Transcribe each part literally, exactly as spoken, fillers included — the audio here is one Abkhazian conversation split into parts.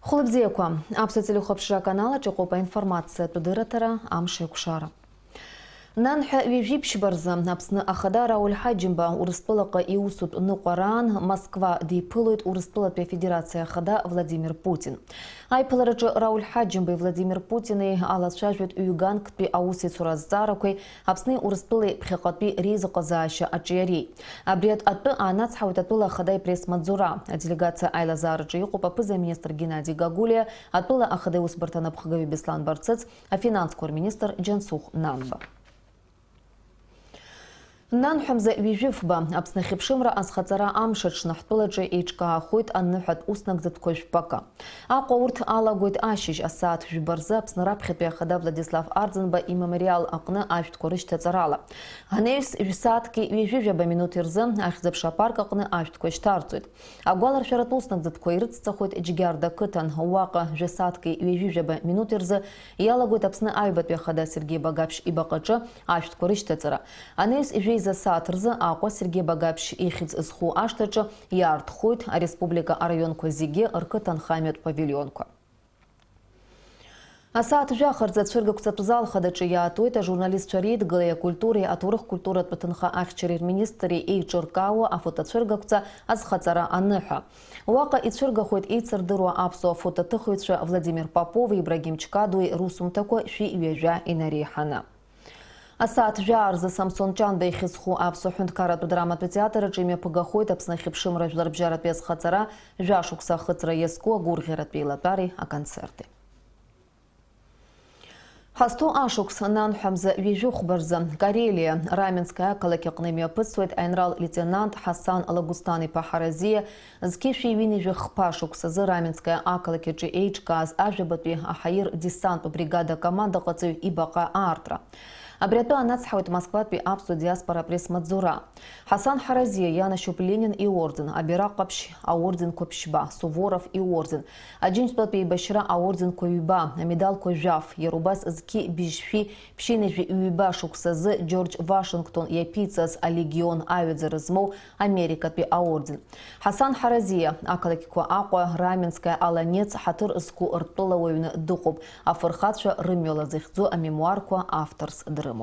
Хәылбзиақәа, Аԥсуа телехәаԥшра аканал аҿы иҟоуп аинформациатә дырраҭара Амш еиқәшара. Нанҳәа ҩажәи ԥшьба рзы Аԥсны Ахада Рауль Ҳаџьымба Урыстәылаҟа иусутә ныҟәараан Москва диԥылоит Урыстәылатәи Афедерациа Ахада Владимир Путин. Аиԥылараҿы Рауль Ҳаџьымбеи Владимир Путини алацәажәоит ҩганктәи аусеицура азҵаарақәеи Аԥсни Урыстәылеи ԥхьаҟатәи реизыҟазаашьа аҿиареи. Абри атәы аанацҳауеит атәыла ахада ипресс-маҵзура. Аделегациа аилазаараҿы иҟоуп аԥыза-министр Геннади Гагулиа, атәыла ахада иусбарҭа анапхгаҩы Беслан Барцыц, афинансқәа рминистр Џьансыхә Нанба. Нанҳәа мза ҩажәи фба, Аԥсны ахьыԥшымра азхаҵара амш аҽны ҳтәылаҿы еиҿкаахоит аныҳәатә уснагӡатәқәа жәпакы. Аҟәа урҭ алагоит ашьыжь асааҭ жәба рзы Аԥсны раԥхьатәи ахада Владислав Арӡынба имемориал аҟны ашәҭқәа рышьҭаҵарала. Анаҩс жәсааҭки ҩажәи жәаба минуҭи рзы Ахьӡ-аԥша апарк аҟны ашәҭқәа шьҭарҵоит. Агәаларшәаратә уснагӡатәқәа ирыцҵахоит Џьгьарда ақыҭан. Уаҟа жәасааҭки ҩажәи жәаба минуҭи рзы иалагоит Аԥсны аҩбатәи ахада Сергеи Багаԥшь ибаҟаҿы ашәҭқәа рышьҭаҵара. Анаҩс жәеиза сааҭ рзы Аҟәа Сергеи Багаԥшь ихьӡ зху ашҭаҿы иаартхоит ареспублика араионқәа зегьы рқыҭанхамҩатә павилионқәа. Асааҭ жәаха рзы ацәыргақәҵатә зал хадаҿы иаатуеит ажурналистцәа реидгылеи акультуреи аҭоурых-культуратә ҭынха ахьчареи рминистри еиҿыркаауа афотоцәыргақәҵа азхаҵара аныҳәа. Уаҟа ицәыргахоит еицырдыруа аԥсуа фотоҭыхыҩцәа Владимир Попови Ибрагим Чкадуи русумҭақәа шәи ҩажәа инареиҳаны. Асааҭ жәаа рзы Самсон Ҷанба ихьӡ зху аԥсуа ҳәынҭқарратә драматә театр аҿы имҩаԥгахоит Аԥсны ахьыԥшымра жәларбжьаратәи азхаҵара, жәашықәса ахыҵра иазку агәырӷьаратә еилатәареи аконцерти. Ҳазҭоу ашықәс нанҳәа мза ҩажәи хәба рзы Карелиа, Раменское ақалақь аҟны имҩаԥысуеит аинрал-леитенант Ҳасан Лагәсҭан-иԥа Ҳаразиа, зқьи шәи ҩынҩажәи хԥа шықәсазы Раменское ақалақь аҿы еиҿкааз ажәабатәи аҳаир десанттә бригада акомандаҟаҵаҩ ибаҟа аартра. Абри атәы анацҳауеит Москватәи аԥсуа диаспора апресс-маҵзура. Ҳасан Ҳаразиа ианашьоуп Ленин иорден, абираҟ ҟаԥшь аорденқәа ԥшьба, Суворов иорден, Аџьынџьтәылатә еибашьра аорденқәа ҩба, амедалқәа жәаф, иара убас зқьи быжьшәи ԥшьынҩажәи ҩба шықәсазы Џьорџь Вашингтон иаԥиҵаз алегион аҩаӡара змоу Америкатәи аорден. Ҳасан Ҳаразиа ақалақьқәа Аҟәа, Раменское, Олонец ҳаҭыр зқәу ртәылауаҩны дыҟоуп, афырхацәа рымҩала зыхьӡу амемуарқәа авторс дрымоуп.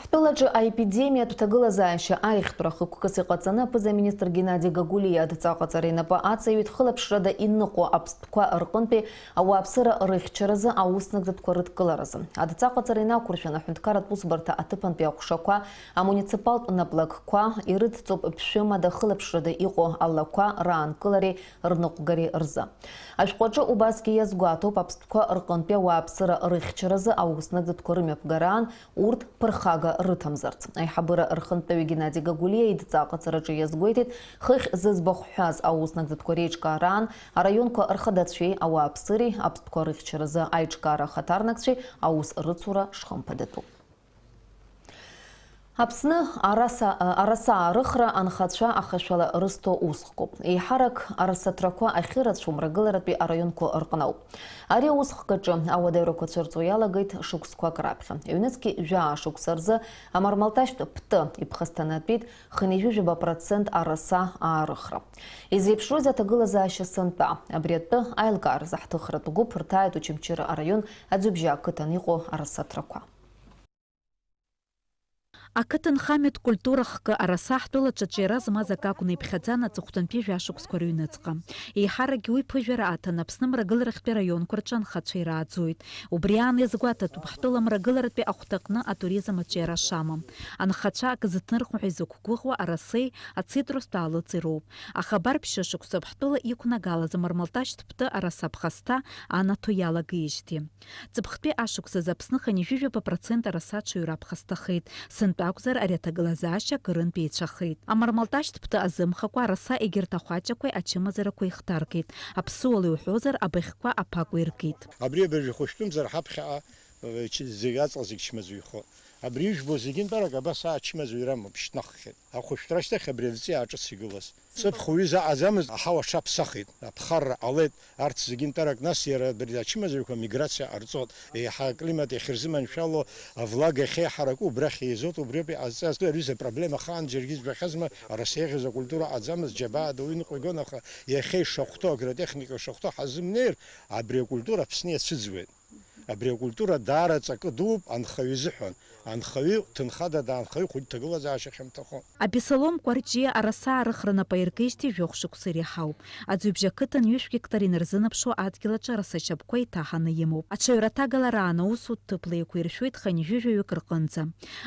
Ҳтәылаҿы аепидемиатә ҭагылазаашьа аихтәра хықәкыс иҟаҵаны аԥыза-министр Геннади Гагулиа адҵаҟаҵара инапы аҵаҩит хылаԥшрада иныҟәо аԥстәқәа рҟынтәи ауааԥсыра рыхьчаразы ауснагӡатәқәа рыдкыларазы. Адҵаҟаҵара инақәыршәаны аҳәынҭқарратә усбарҭа аҭыԥантәи аҟәшақәа, амуниципалтә наплакқәа ирыдҵоуп ԥшәымада хылаԥшрада иҟоу алақәа раанкылареи рныҟәгареи рзы. Ашәҟәаҿы убасгьы иазгәаҭоуп аԥстәқәа рҟынтәи ауааԥсыра рыхьчаразы ауснагӡатәқәа рымҩаԥгараан урҭ ԥырхага рыҭамзарц. Аиҳабыра рхантәаҩы Геннади Гагулиа идҵа аҟаҵараҿы иазгәеиҭеит, хыхь зыӡбахә ҳҳәаз ауснагӡатәқәа реиҿкаараан араионқәа рхадацәеи ауааԥсыреи аԥстәқәа рыхьчаразы аиҿкаара ахаҭарнакцәеи аус рыцура шхымԥадатәу. Аԥсны араса, араса аарыхра анхацәа ахашәала рызҭо усхкоуп. Еиҳарак арасаҭрақәа ахьырацәоу мрагыларатәи араионқәа рҟноуп. Ари аусхк аҿы ауадаҩрақәа цәырҵуа иалагеит шықәсқәак раԥхьа. Ҩнызқьи жәаа шықәса рзы амармалташьтә птты иԥхасҭанатәит хынҩажәижәаба процент араса аарыхра. Изеиԥшроузеи аҭагылазаашьа сынтәа? Абри атәы аилкааразы ҳҭыхратә гәыԥ рҭааит Очамчыра араион Аӡҩыбжьа ақыҭан иҟоу арасаҭрақәа. Ақыҭанхамҩатә культура хкы араса ҳтәылаҿы аҿиара змаз акы акәны иԥхьаӡан аҵыхәтәантәи жәашықәсқәа рыҩныҵҟа. Еиҳаракгьы уи ԥыжәара аҭан Аԥсны мрагыларахьтәи араионқәа рҿы анхацәа ирааӡоит. Убри аан иазгәаҭатәуп ҳтәыла мрагыларатәи ахәҭаҟны атуризм аҿиара шамам. Анхацәа акы зыҭнырхо ҳәа изықәгәыӷуа арасеи ацитрустә аалыҵи роуп. Аха абар ԥшьышықәсоуп ҳтәыла иқәнагалаз амармалташьтә птты араса ԥхасҭа анаҭо иалагеижьҭеи. Ҵыԥхтәи ашықәсазы Аԥсны хынҩажәижәаба процент араса аҽаҩра ԥхасҭахеит, сынтәа акәзар ари аҭагылазаашьа акырынтә еицәахеит. Амармалташьтә птты азымхакәа араса егьырҭ ахәаҷақәеи ачымазарақәеи ихҭаркит, аԥсуала иуҳәозар, абыӷьқәа аԥакәа иркит. Абри абыржәы хәышәтәымзар ҳаԥхьаҟа, э, ч-, зегь аҵла зегь чмазаҩхо. Абри ижәбо зегьынтәарак абас ачымазаҩ рамоуп, шьҭнаххьеит. Ахәышәтәра ашьҭахь абри аҵиаа ҿыц игылаз. Ҵыԥх уаҩы заҟаӡамызт, аҳауа аҽаԥсахит, аԥхарра ҟалеит, арҭ зегьынтәарак, нас иара абри ачымазаҩқәа миграциа ҟарҵот, еиҳа аклимат иахьырзыманшәало, авлага иахьеиҳараку убрахь еизот, убриоуп иҟазҵаз. Аҩыза проблема ахаан џьаргьы избахьазма, Арасеи иахьыз акультура ҟаӡамызт, џьабаа ду иныҟәигон, аха иахьа ишахәҭоу, агротехника ишахәҭоу ҳазымнеир, абри акультура Аԥсны иацәыӡуеит. Абри акультура даара ҵакы дууп анхаҩы изыҳәан. Анхаҩы ҭынхада даанхаҩы хәыҷ ҭагылазаашьа хьамҭахо. Абесалом Кәарҷиа араса арыхра нап аиркижьҭеи жәохә шықәса иреиҳауп. Аӡҩыбжь ақыҭан ҩышә гектар инарзынаԥшуа адгьыл аҿы араса шьапқәа иҭаҳаны имоуп. Аҽаҩра аҭагалараан аусутә ҭыԥла еиқәиршәоит хынҩажәи жәаҩык рҟынӡа.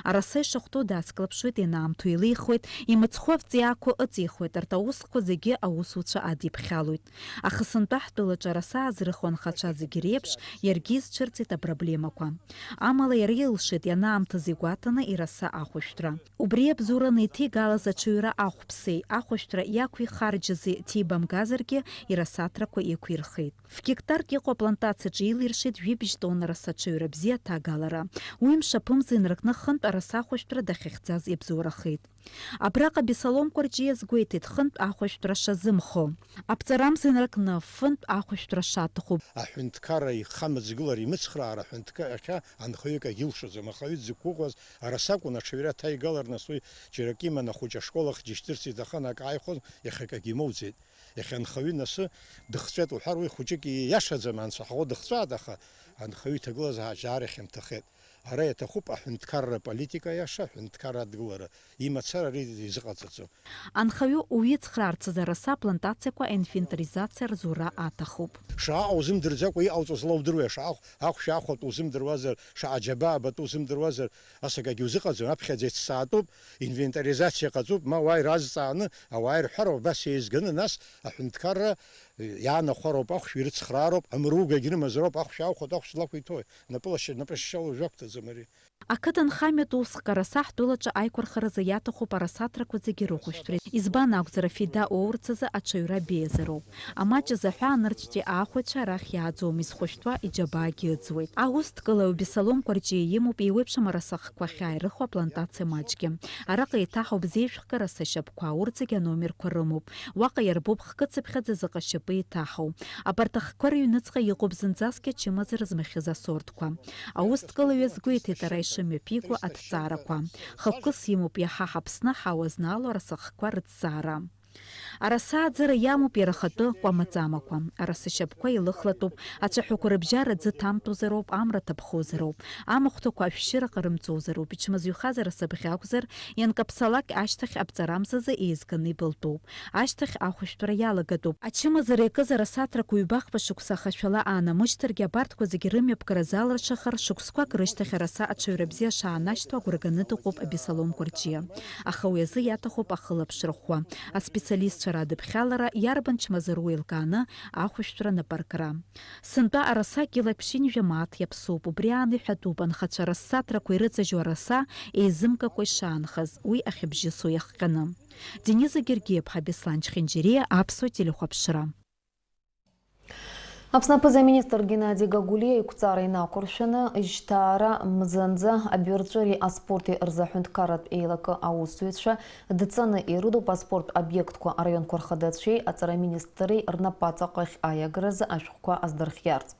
Араса ишахәҭоу дацклаԥшуеит, ианаамҭоу илихуеит, имыцхәы авҵиаақәа ыҵихуеит, арҭ аусқәа зегьы аусуцәа адиԥхьалоит. Аха сынтәа ҳтәылаҿы араса аазрыхуа анхацәа зегьы реиԥш, иаргьы изцәырҵит апроблемақәа. Амала иара илшеит ианаамҭаз игәаҭаны ираса ахәышәтәра. Убри абзоураны иҭигалаз аҽаҩра ахәԥсеи ахәышәтәра иақәихарџьызи ҭибамгазаргьы, ирасаҭрақәа иқәирхеит. Ф-гектарк иҟоу аплантациаҿы илиршеит жәибжь тонна раса аҽаҩра бзиа аҭагалара. Уи мшаԥымза инаркны хынтә араса ахәышәтәра дахьахьӡаз иабзоурахеит. Абраҟа Бесалом Кәарҷиа азгәеиҭеит хынтә ахәышәтәра шазымхо. Аԥҵарамза инаркны фынтә ахәышәтәра шаҭаху. Аҳәынҭқарра ихамыҵгылара, имыцхраара аҳәынҭқарра иахьа анхаҩык агьылшаӡом. Анхаҩы дзықәгәыӷуаз араса акәын, аҽаҩра ҭаигалар, нас уи џьарак иман, ахәыҷы ашкол ахь дишьҭырц иҭахын, акы ааихәон, иахьа акагьы имоуӡеит. Иахьа анхаҩы насы дыхҵәеит уҳәар, уи хәыҷык ииашаӡам, анцәа ҳаӷоу дыхҵәааит, аха анхаҩы иҭагылазаашьа даара ихьамҭахеит. Ара иаҭахуп аҳәынҭқарра политика аиаша, аҳәынҭқарра адгылара, имацара ари изыҟаҵаӡом. Анхаҩы уицхраарц азы араса аплантациақәа аинвентаризациа рзура аҭахуп. Шаҟа узымдырӡакәа иҟауҵо злоудыруа, шаҟа ахә-, ахәшә аахәатәу узымдыруазар, шаҟа џьабаа батәу узымдыруазар, ас акагьы узыҟаҵом, аԥхьаӡа иццаатәуп, инвентаризациа ҟаҵоуп, ма уааир азҵааны, ауаа ирҳәароуп, абас еизганы, нас аҳәынҭқарра иаанахәароуп, ахәшә ирыцхраароуп, амругагь рымазароуп, ахәшә аахәатәу ахәшә злақәиҭу, напыла шьа-, напы шьшьала ужәақәҭаӡам ари. Ақыҭанхамҩатә уск араса ҳтәылаҿы аиқәырхара азы иаҭахуп арасаҭрақәа зегьы рыхәышәтәра. Избан акәзар, афида оурц азы аҽаҩра беиазароуп. Амаҷ азы аҳәаа нырцәтәи аахәаҩцәа арахь иааӡом, изхәышәтәуа иџьабаагьы ыӡуеит. Аусҭкылаҩ Бесалом Кәарҷиа имоуп еиуеиԥшым араса хкқәа ахьааирыхуа аплантациа маҷгьы. Араҟа еиҭаҳауп зеижә хкы араса шьапқәа, урҭ зегьы аномерқәа рымоуп. Уаҟа иарбоуп хкы цыԥхьаӡа заҟа шьапы еиҭаҳау. Абарҭ ахқәа рыҩныҵҟа иҟоуп зынӡаскгьы ачымазара змыхьыз асортқәа. Аусҭкылаҩ азгәеиҭеит ара ишымҩаԥиго аҭҵаарақәа. Хықәкыс имоуп иаҳа Ҳаԥсны аҳауа знаало араса хкқәа рыҭҵаара. Араса аӡара иамоуп иара ахатәы кәамаҵамақәа. Араса шьапқәа илыхлатәуп, ацәаҳәақәа рыбжьара аӡы ҭамтозароуп, амра ҭаԥхозароуп, амахәҭақәа ашәшьыра ҟарымҵозароуп, ичмазаҩхаз араса бӷьы акәзар, ианкаԥсалак ашьҭахь аԥҵарамзазы еизганы ибылтәуп. Ашьҭахь ахәышәтәра иалагатәуп. Ачымазара иакыз арасаҭрақәа ҩбахԥа шықәса ахашәала аанамышьҭыргьы, абарҭқәа зегьы рымҩаԥгара залыршахар, шықәсқәак рышьҭахь араса аҽаҩра бзиа шаанашьҭуа агәра ганы дыҟоуп Абесалом Кәарҷиа. Аха уи азы иаҭахуп ахылаԥшра ӷәӷәа. Аспециалистцәа радыԥхьалара, иарбан чмазароу еилкааны ахәышәтәра напы аркра. Сынтәа араса кьыла ԥшьынҩажәа мааҭ иаԥсоуп, убри аан иҳәатәуп, анхацәа рассаҭрақәа ирыҵажьу араса еизымкакәа ишаанхаз, уи ахьыбжьысу иахҟьаны. Дениза Гергиаԥҳа, Беслан Чхинџьириа, Аԥсуа телехәаԥшра. Аԥсны аԥыза-министр Геннади Гагулиа иқәҵара инақәыршәаны, жьҭаара мзанӡа абаҩрҵәыреи аспорти рзы аҳәынҭқарратә еилакы аусзуҩцәа дҵаны ирыдуп аспорттә обиектқәа араионқәа рхадацәеи аҵараминистрреи рнапаҵаҟа ахь аиагаразы ашәҟәқәа аздырхиарц.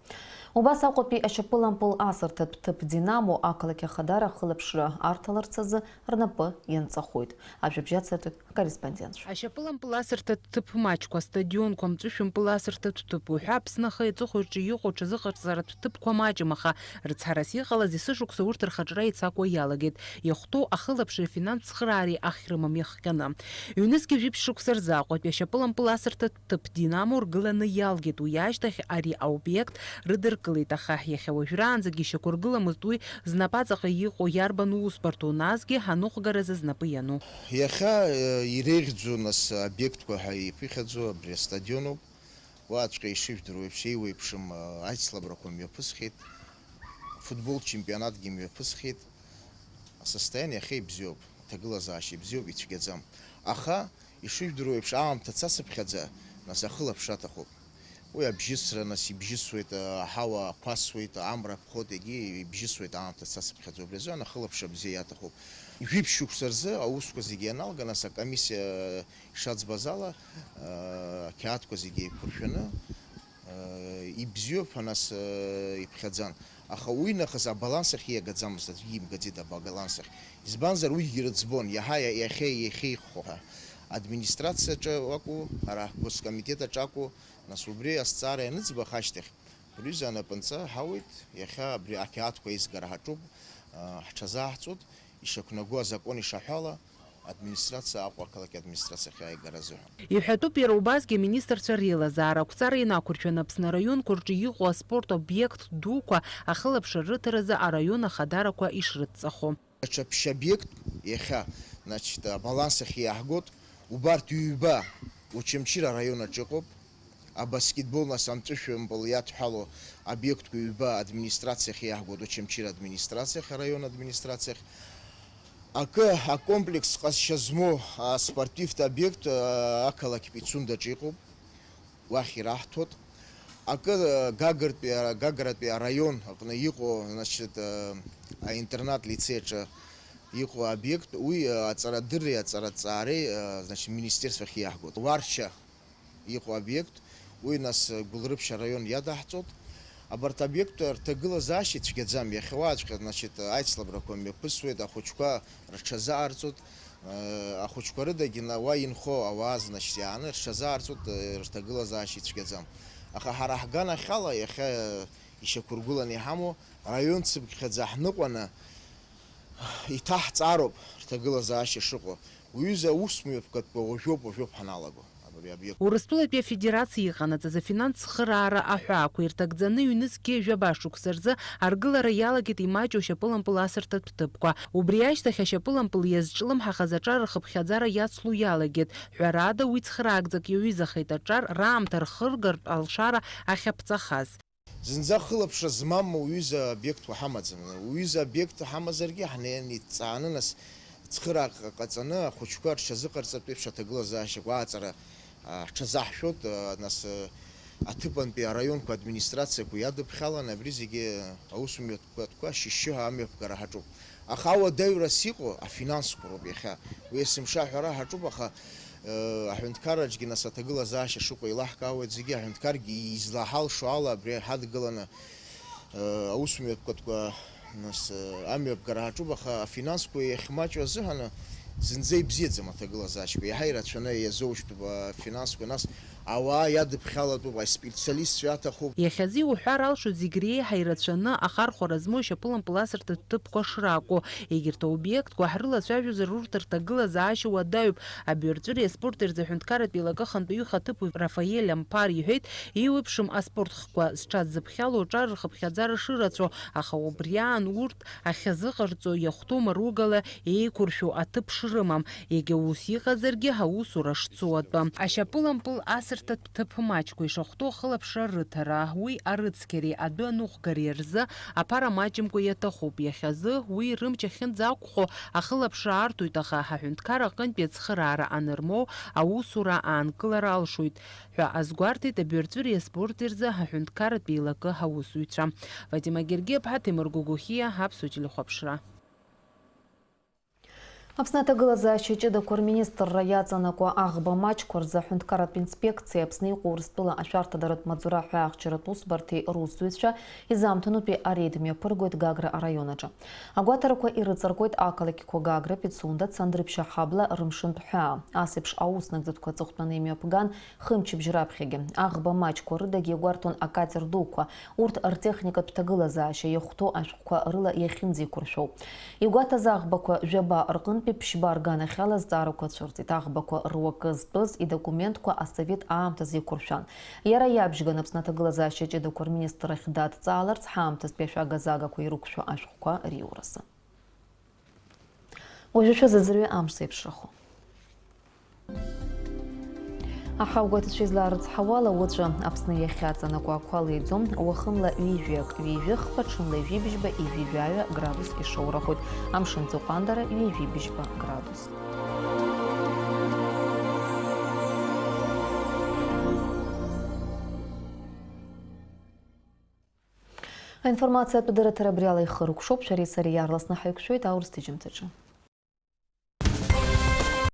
Убас Аҟәатәи ашьапылампыл асырҭатә ҭыԥ Динамо ақалақь ахадара ахылаԥшра арҭаларц азы рнапы ианҵахоит. Ажәабжь ацырҵоит ҳкорреспондентцәа. Ашьапылампыл асырҭатә ҭыԥ маҷқәа, астадионқәа, амҵәышәмпыл асырҭатә ҭыԥ уҳәа Аԥсны ахи аҵыхәеи рҿы иҟоу аҽазыҟарҵаратә ҭыԥқәа маҷым, аха рыцҳарас иҟалаз есышықәса урҭ рхаҿра еицакуа иалагеит, иахәҭоу ахылаԥшреи афинанс цхыраареи ахь рымам иахҟьаны. Ҩнызқьи жәиԥшь шықәса рзы Аҟәатәи ашьапылампыл асырҭатә ҭыԥ Динамо ргыланы иалгеит, уи ашьҭахь ари аобиект рыдыркылеит, аха иахьа уажәраанӡагьы ишьақәыргыламызт уи знапаҵаҟа иҟоу иарбан усбарҭоу, насгьы аныҟәгаразы знапы иану. Иахьа, э, иреиӷьӡоу нас аобиектқәа ҳәа иԥыхьаӡоу абри астадион ауп. Уаҵәҟьа ишыжәдыруа еиԥш, еиуеиԥшым, э, аицлабрақәа мҩаԥысхьеит, футбол чемпионатгьы мҩаԥысхьеит. Асостоиание иахьа ибзиоуп, аҭагылазаашьа ибзиоуп, ицәгьаӡам. Аха, ишыжәдыруа еиԥш, аамҭа цацыԥхьаӡа, нас ахылаԥшра аҭахуп. Уи абжьысра, нас, ибжьысуеит, аҳауа ақәасуеит, амра ԥхоит, егьи ибжьысуеит аамҭа цацыԥхьаӡа. Убри азы анахылаԥшра бзиа иаҭахуп. Жәиԥшь шықәса рзы аусқәа зегьы ианалга, нас, акомиссиа ишаӡбаз ала, ақьаадқәа зегьы еиқәыршәаны, ибзиоуп ҳәа, нас, иԥхьаӡан. Аха уи нахыс абаланс ахь иагаӡамызт, аӡәгьы имгаӡеит абаланс ахь. Избанзар, уигьы рыӡбон, иаҳа иа-, иахьа иахьеиӷьхо ҳәа. Администрациаҿы акәу, ҳара ҳгоскомитет аҿы акәу, нас убри азҵаара ианыӡбах ашьҭахь, рҩыза анапынҵа ҳауеит, иахьа абри ақьаадқәа аизгара ҳаҿуп, ҳҽазааҳҵоит, ишақәнаго азакәан ишаҳәала, администрациа Аҟәа ақалақь администрациахь ааигара азыҳәан. Иҳәатәуп иара убасгьы аминистрцәа реилазаара ақәҵара инақәыршәаны Аԥсны араионқәа рҿы иҟоу аспорт обиект дуқәа ахылаԥшра рыҭаразы араион ахадарақәа ишрыдҵахо. Даҽа ԥшь обиектк иахьа, значит, абаланс ахь иаҳгоит, убарҭ ҩба Очамчыра араион аҿы иҟоуп, абаскетбол, нас, амҵәышәымпыл иадҳәало обиектқәа ҩба администрациахь иаҳгоит, Очамчыра администрациахь, араион администрациахь. Акы, акомплекс ҟазшьа змоу аспортивтә обиект, а, ақалақь Пицундаҿы иҟоуп, уахь ираҳҭоит. Акы, а, Гагратәи, а, Гагратәи араион аҟны иҟоу, значит, а, аинтернат лицеи аҿы иҟоу обиект, уи, а, аҵарадырреи аҵараҭҵаареи, а, значит, министерствахь иаҳгоит. Уарча иҟоу обиект, уи нас Гәылрыԥшь араион иадаҳҵоит. Абарҭ аобиектқәа рҭагылазаашьа ицәгьаӡам, иахьа уаҵәҟьа, значит, аицлабрақәа мҩаԥысуеит, ахәыҷқәа рҽазаарҵоит, э, ахәыҷқәа рыдагьы на-, уа инхо ауаа, значит, иааны рҽазаарҵоит, э, рҭагылазаашьа ицәгьаӡам. Аха ҳара ҳганахьала иахьа ишьақәыргыланы иҳамоу раион цыԥхьаӡа ҳныҟәаны, иҭаҳҵароуп рҭагылазаашьа шыҟоу. Уҩыза аус мҩаԥгатәқәа уажәоуп, уажәоуп ҳаналаго абри аобиект. Урыстәылатәи Афедерациа иҟанаҵаз афинанс цхыраара аҳәаақәа ирҭагӡаны ҩнызқьи жәаба шықәса рзы аргылара иалагеит имаҷу ашьапылампыл асырҭатә ҭыԥқәа. Убри ашьҭахь ашьапылампыл иазҿлымҳахаз аҿар рхыԥхьаӡара иацло иалагеит. Ҳәарада, уи цхыраагӡак иаҩызахеит аҿар раамҭа рхыргартә алшара ахьаԥҵахаз. Зынӡа хылаԥшра змам уҩыза обиектқәа ҳамаӡам. Уҩыза обиект ҳамазаргьы, ҳнеины иҭҵааны, нас, цхыраара ҟаҵаны, ахәыҷқәа рҽазыҟарҵартә еиԥш аҭагылазаашьақәа аҟаҵара, а, ҳҽазаҳшәоит, а, нас, а, аҭыԥантәи араионқәа администрациақәа иадыԥхьаланы абри зегьы аусмҩаԥгатәқәа шьышьшьыҳәа амҩаԥгара ҳаҿуп. Аха ауадаҩрас иҟоу афинансқәа роуп иахьа. Уи есымша аҳәара ҳаҿуп, аха, э, аҳәынҭқарраҿгьы нас аҭагылазаашьа шыҟоу еилаҳкаауеит зегьы, аҳәынҭқаргьы излаҳалшо ала абри ҳадгыланы, э, аусмҩаԥгатәқәа нас, э, амҩаԥгара ҳаҿуп, аха афинансқәа иахьмаҷу азыҳәан зынӡа ибзиаӡам аҭагылазаашьақәа. Иаҳа ирацәаны иазоужьтәуп афинансқәа, нас ауаа иадыԥхьалатәуп, аспециалистцәа аҭахуп. Иахьазы иуҳәар алшоит зегь реиҳа ирацәаны ахархәара змоу ашьапылампыл асырҭатә ҭыԥқәа шракәу. Егьырҭ аобиектқәа ҳрылацәажәозар, урҭ рҭагылазаашьа уадаҩуп. Абаҩрҵәыреи аспорти рзы аҳәынҭқарратә еилакы ахантәаҩы ихаҭыԥуаҩ Рафаель Амԥар иҳәеит, еиуеиԥшым аспорт хкқәа зҽадзыԥхьало аҿар рхыԥхьаӡара шыраҵәо, аха убри аан урҭ ахьазыҟарҵо иахәҭоу маругала еиқәыршәоу аҭыԥ шрымам. Егьа ус иҟазаргьы, аусура шцо атәы. Ашьапылампыл асырҭатә ҭыԥ маҷқәа ишахәҭоу ахылаԥшра рыҭара, уи арыцқьареи адәы аныҟәгареи рзы аԥара маҷымкәа иаҭахуп. Иахьазы уи рымч ахьынӡақәхо ахылаԥшра арҭоит, аха аҳәынҭқар аҟынтәи ацхыраара анырмоу аусура аанкылара алшоит ҳәа азгәарҭеит абаҩрҵәыреи аспорти рзы аҳәынҭқарратә еилакы аусзуҩцәа. Фатима Гергиаԥҳа, Ҭемыр Гогохиа, Аԥсуа телехәаԥшра. Аԥсны аҭагылазаашьа ҷыдақәа рминистрра иаҵанакуа аӷба маҷқәа рзы аҳәынҭқарратә инспекциа Аԥсны иҟоу Урыстәыла ашәарҭадаратә маҵзура ҳәаахьчаратә усбарҭеи русзуҩцәа изаамҭанутәи ареид мҩаԥыргоит Гагра араион аҿы. Агәаҭарақәа ирыҵаркуеит ақалақьқәа Гагра, Пицунда, Цандрыԥшь, Аҳабла, Рымшынтә ҳәаа. Ас еиԥш аус нагӡатәқәа аҵыхәтәаны имҩаԥган хымчыбжь раԥхьагьы. Аӷба маҷқәа рыдагьы иагәарҭон акатер дуқәа, урҭ ртехникатә ҭагылазаашьа иахәҭоу ашәҟәқәа рыла иахьынӡеиқәыршәоу. Игәаҭаз аӷбақәа жәаба рҟынтәи ԥшьба рганахьала зҵаарақәа цәырҵит. Аӷбақәа руакы зтәыз идокументқәа асовет аамҭазы еиқәыршәан. Иара иабжьган Аԥсны аҭагылазаашьа ҷыдақәа рминистррахь дадҵааларц ҳаамҭазтәи ашәага-загақәа ирықәшәо ашәҟәқәа риуразы. Уажәы шәазыӡырҩы амш зеиԥшрахо. Аҳауагәаҭацәа излаарыцҳауала, уаҵәы Аԥсны иахьаҵанакуа ақәа леиӡом, уахынла ҩажәиак, ҩажәи хԥа, ҽынла ҩажәи бжьба, ҩажәи жәаҩа градус ишоурахоит, амшын ҵыхәандара ҩажәи бжьба градус. Аинформациатә дырраҭара абри ала ихыркәшоуп, шәареи сареи иаарласны ҳаиқәшәоит аурыс ҭыжьымҭаҿы.